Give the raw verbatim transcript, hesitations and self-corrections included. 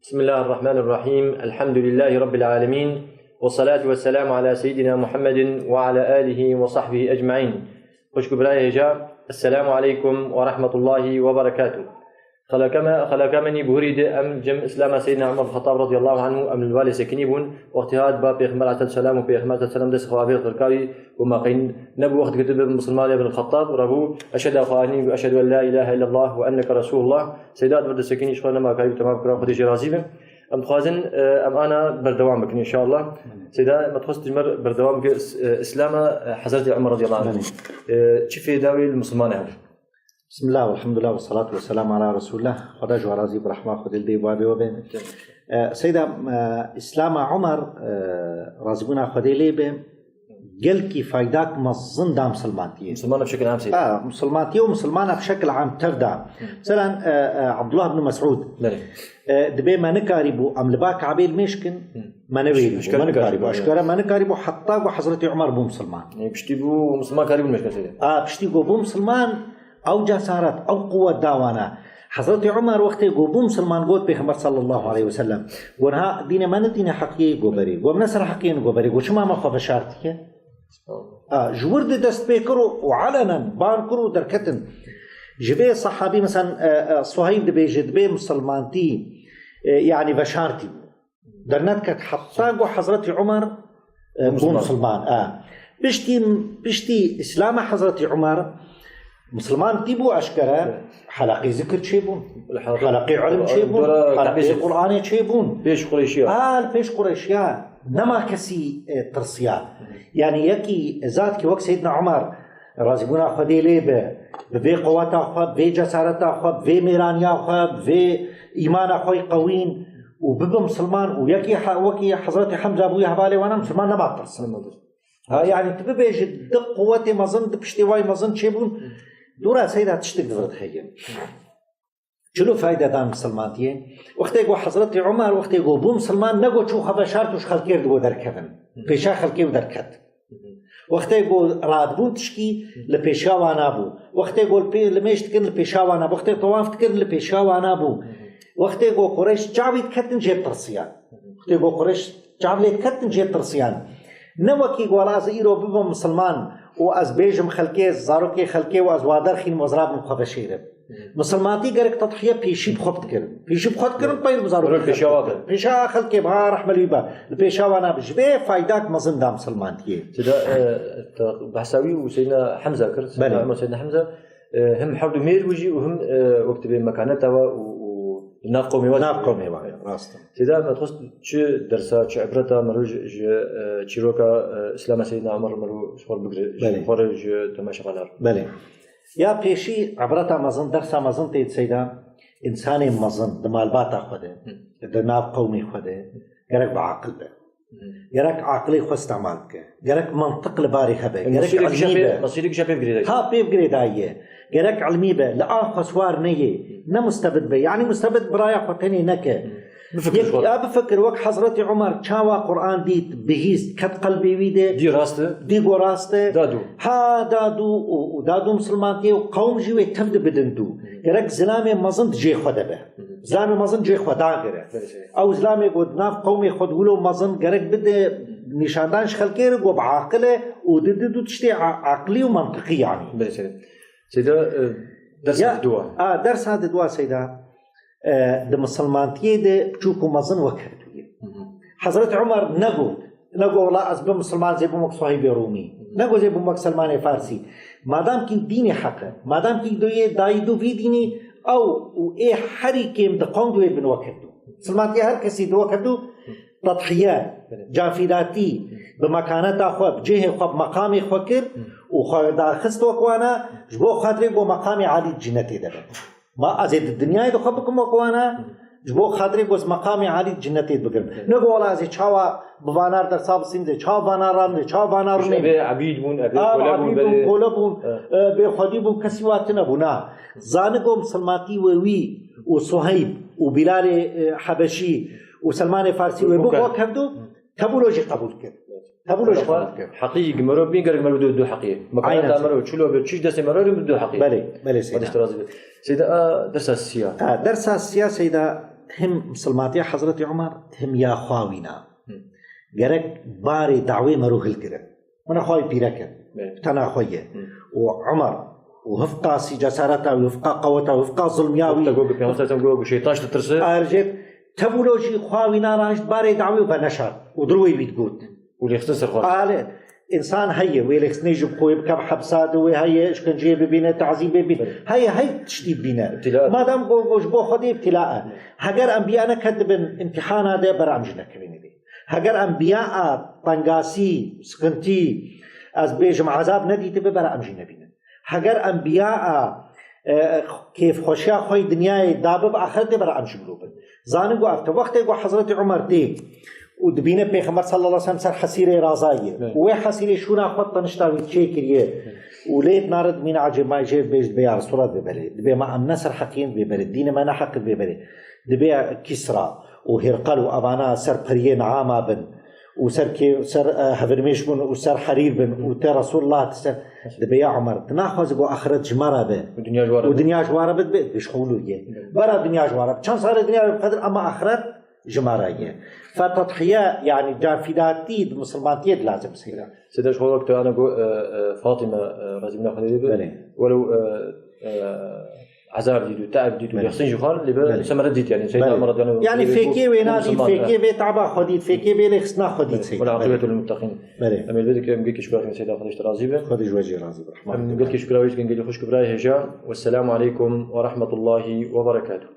بسم الله الرحمن الرحيم. الحمد لله رب العالمين. والصلاة والسلام على سيدنا محمد وعلى آله وصحبه أجمعين. Xwişk û birayê hêja, Esselamu aleykum ve rahmetullahi ve berekatuh. Xeleka me, xeleka me nî buhurî de em cem Îslama Seyyidina Umar bin Xettab radiyallahu anhu em li walê sekinî bûn. Wextê hat ba Pêxember aleyhisselam û Pêxember aleyhisselam dest xwe avêt xirkawî û ma qeyn nebû wext girtibû bi Misilman ya bin Xettab, rabû, "Eşhedü xwe anî û eşhedü en la ilahe illallah ve enneke Resulullah." Seyda di vir de sekinî ji xwe nema kayî û temam kira, Xwedê jê razî be. Em dixwazin, e, em ana berdewam bikin, inşallah. Seyda, me dixwest ji me re berdewam bike, is-, e, Îslama, e, Hezretî Umar radiyallahu anh. E, çi fêda wê li Misilmanê hebû? Bismillah, velhamdülillah, ve salatu ve selamu ala Resulillah. Xweda ji we razî bi, rehma Xwedê li dê û bavê we be. E, Seyda, e, Îslama Umar, e, razîbûna Xwedê lê be, gelkî faydak mezin da misilmantiyê. Misilmana bi şekil am, Seyda. Ha, misilmantiyê û misilmana bi şekil am tev da. Mesela, e, e, Abdullah ibn Mes'ud, Belê. e, dibê me nikarîbû, em li ba Kabê li mêj kin, me nevêrî bû, Eşkere me nikarî bû, nikarî bû, eşkere me nikarî bû, heta ku Hezretî Umar bû misilman. E, piştî bû misilman karî bû mêj kin, Seyda. A, piştî ku bû misilman, ew cesaret, ew quwet da wana. Hezretî Umar wextê ku bû misilman got Pêxember sallallahu aleyhi ve sellem, got, "Ha, dînê me ne dînê heqiyê, got, berê. Got, ne ser heqiyê, got, berê. Got, çima me xwe veşartiye?" A, ji wir de dest pê kir û, û alenen ban kir û derketin. Ji vê sahabî, mesela, e, e, Suheyb dibêje, dibê misilmantî, e, yanî veşartî bû. Dernediket heta ku Hezretî Umar, e, bû misilman. Bû misilman, e. Piştî, piştî Îslama Hezretî Umar, misilman tî bû eşkere, Evet. heleqê zikir çêbûn. Heleqê, heleqê ilm çêbûn. Dora Heleqê Qur'anê çêbûn. Pêş Qureyşiya. Ha, li pêş Qureyşiya. Nema kesî, e, tirsiya. Yani yekî zatkî wek Seyyidina Umar, razîbûna Xwedê lê be, bi vê quweta xwe, bi vê cesareta xwe, bi vê mêraniya xwe, bi vê îmana xwe yê qewîn û bibe misilman û yekî he-, wekî Hezretî Hemza bûye hevalê wana, misilman nema tirsin. Ha, yani tu bibêjî di quwetê mezin, di piştê wayî mezin çêbûn. Dora Seyda tiştek di vir de heye. Çilo fayda dan misilmantiyê? Wextê ku Hezretî Umar, wextê ku bû misilman, ne ku çû xwe veşart û ji xelkê re digo derkevin. Pêşa xelkê û derket. Wextê ku radibûn tişkî li pêşa wana bû. Wextê ku li pê-, li mêj dikin li pêşa wana bû. Wextê tewaf dikin li pêşa wana bû. Wextê ku Qureyş çavî diketin jê tirsiyan. Wextê ku Qureyş çav lê diketin jê tirsiyan. Ne wekî ku wela ez îro bibim misilman û ez bêjim xelkê, zarokê xelkê û ez wa derxînim û ez rabim xwe veşêrim. Misilmantî gerek tedhiye pêşî bi xwe bikirin. Pêşî bi xwe dikirin, peyr bi zarokê Pêşa xelkê wa bikirin. Pêşa xelkê bi, ha, rehme li wî be. Li pêşa wana bi. Ji vê faydak mezin da misilmantiyê. Tida, e, te behsa wî û Seydina Hemza kir. Seydina Belê. Umar, Seydina Hemza, e, hem hevdu mêr bû jî û hem, e, wek dibê mekaneta wa û, û nav qewmê wa Nav jî. qewmê wa, rast e. Tida me dixwest çi dersa, çi ibreta meriv ji, ji, e, çîroka, e, Îslama Seydina Umar meriv ji xwe re bigire, ji Belê. xwe re ji temaşevanar. Belê. Ya pêşî ebreta mezin, dersa mezin tê di Seyda, însanê mezin di malbata xwe de, Hı. di nav qewmê xwe de, gerek bi aqil be. Hı. Gerek aqilê xwe îstemal bike. Gerek mantiq li barê hebe. E, Gerek mesîrek ilmî jî pê, be. mesîrek jî pê girêdayî. Ha, pê girêdayî ye. Gerek ilmî be. Li a xwe siwar neyê. Ne mustebid be. Yanî mustebid biraya xwe tenê neke. Hı. Bifikir Yek, xwe. ya bifikir wek Hezretî Umar çawa Qur'an dît, bihîst, ket qelbê wî de. Dî rast e. Dî go rast e. Dadû. Ha, dadû û, û dadû misilmantiyê û qewm jî wê tev de bidin dû. Gerek zilamê mezin di cê xwe de be. Zilamê mezin cê xwe dagire. Belê, belê. Ew zilamê ku di nav qewmê xwe de wilo mezin gerek bide nîşandan ji xelkê re ku bi aqil e û di, di du tiştê a-, aqilî û mantiqî yanî. Belê, belê. Seyda, e, dersa Ya, di dua. a, dersa di dua Seyda. E, di misilmantiyê de biçûk û mezin wek hevdû ye. Hı hı. Hezret Umar negot, negot, "Wela ez bim misilman, zê bim wek Suheybê Rûmî." Negot, "Zê bim wek Selmanê Farsî." Madamkî dînê heq e, madamkî doyê dayî dû vî dînî, ew û ê herî kêm di qewm de wê bin wek hevdû. Misilmantiyê her kesî di wek hevdû tedhiye, canfîdatî, bi mekaneta xwe, bi cihê xwe, bi meqamê xwe kir û xwe daxist wek wana, ji bo xatirê ku meqamê alî di cinetê de be. Ma ez ê di dinyayê de xwe bikim wek wana, ji bo xatirê ku ez meqamê alî di cinetê de bigirim. Ne ku wela ez ê çawa bi vanar dersa bisîm, zê çawa vanar ram, zê çawa vanar Ji rûnîm. Ebê ebîd bûn, ebê A, kole bûn, ebîd bûn, belê. kole bûn, Evet. e, bêxwedî bûn, kesî wa tine bû, na. Zani ku misilmatî wê wî û Suheyb û Bîlalê, e, Hebeşî û Selmanê Farsî wê Bû bû kar. wek hevdû, Tebûlo jî qebûl kir. Tebûlo jî qebûl kir. Heqî gi mero bî, gerek mero du, du heqî. Mekaneta Aynen. mero, çilo be, çiş destê mero, du heqî. Belê, belê Seyda. Xwedê ji te razî be. Seyda, a, dersa siya. A, dersa siya Seyda, Him misilmatiya Hezretî Umar, him ya xwe wîna. Gerek barê dawê mero hilkirin. Min xwe pîrek in. Tena xwe ye. Û Umar û hifqa sî cesareta wî, hifqa qeweta wî, hifqa zulmiya wî. Te got, Peyxamber sallallahu aleyhi ve sellem got, şeytan ji te tirse. Erjêt, tevûlo jî xwe wîna raşt barê dawê û veneşart. Û dirwê wî digot. Û lêxistin ser xwe. Alê, însan heye, wê lêxistinê ji xwe bike, bi hepsa de wê heye, işkenceyê bibîne, tazîbê bîne. Heye, hey tiştî bîne. Madem go, go ji bo Xwedê îbtîla e. Heger enbiya neke dibin îmtîhana de, bera em jî nekevîne dê. Heger enbiya a tengasî, sıkıntı, ez bêjim ezab nedîtibe, bera em jî nebînin. Heger enbiya a, e, kêfxweşiya xwe yê dinyayê dabe bi axretê, bera em jî miro bin. Zanin ku ev te wextê ku Hezretî Umar tê û dibîne Pêxember sallallahu aleyhi ve sellem ser hesîrê razayê. Û wê hesîrê şûna xwe tenişta wî çêkiriye. Û lê dinare dimîne ecêb, ma jê bêj dibe ya Resulallah dibê berê. Dibê ma em ne ser heqîn dibê berê. Dînê me ne heq dibê berê. Dibê Kisra û Hîrqel û evana ser periyê niama bin. Û ser kê, ser, e, hevirmêş bin û ser herîr bin û te Resulullah te ser. Dibê ya Umar, tu naxwaze ku axiret ji me re be. Û dinya ji we re be. Û dinya ji we re be, dibe, dibe ji xwe wilo ye. Bera dinya ji we re be. Çend salê dinya be bi qedir, ama axiret ji me re ye. Fe tedhiye, yani canfîdatî di misilmantiyê de lazim seyda. Seyda ji xwe wek tu ana got, e, e, Fatîme, e, razî bîna Xwedê be. Belê. Welew, e, e, Ezab dît û te'b dît û lêxistin jî xwar, lê bi semere dît, yani, Seyyid Umar radiyallahu anh. Yani fêkê wê nadît, fêkê vê te'ba xwe dît, fêkê vê lêxistina xwe dît. Wal aqibetu lil muttaqin. Belê. Em êlbê dikin, em gelkî şukra dikin Seyda, Xwedê ji te razî be. Xwedê ji we jî razî be. Em gelkî şukra wê dikin, gelî xwe şukra hêja. Wesselamu aleykum ve rahmetullahi ve berekatuh.